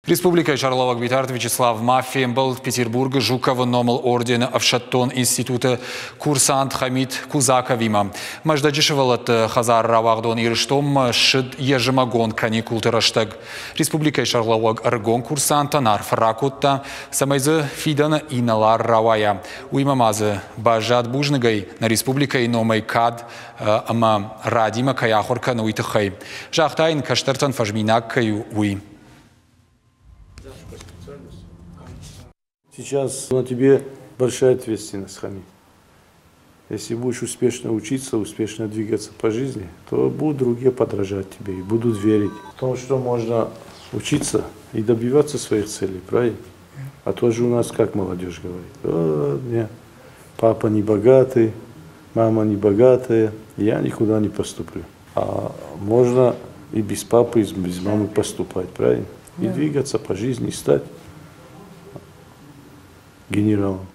Республикӕйы сӕргълӕууӕг Битарты Вячеслав ма фембӕлд Петербургы Жуковы номыл ордены ӕфсӕддон институты курсант Хамит Кузаковимӕ. Мӕздӕджы сывӕллӕтты хӕдзары рауагъдон Ирыстонмӕ ссыд йӕ зымӕгон каникулты рӕстӕг. Республикӕйы сӕргълӕууӕг ӕрыгон курсантӕн арфӕ ракодта, цӕмӕй дзы фидӕны инӕлар рауайа. Уыимӕ ма дзы баззад бузныгӕй нӕ республикӕйы номӕй кад ӕмӕ радимӕ кӕй ахуыр кӕны, уый тыххӕй. Загъта йын, кӕстӕртӕн фӕзминаг кӕй у, уый. Сейчас на тебе большая ответственность, Хамид. Если будешь успешно учиться, успешно двигаться по жизни, то будут другие подражать тебе и будут верить в том, что можно учиться и добиваться своих целей, правильно? А тоже у нас как молодежь говорит: «О, не, папа не богатый, мама не богатая, я никуда не поступлю». А можно и без папы, и без мамы поступать, правильно? И двигаться по жизни, и стать генералом.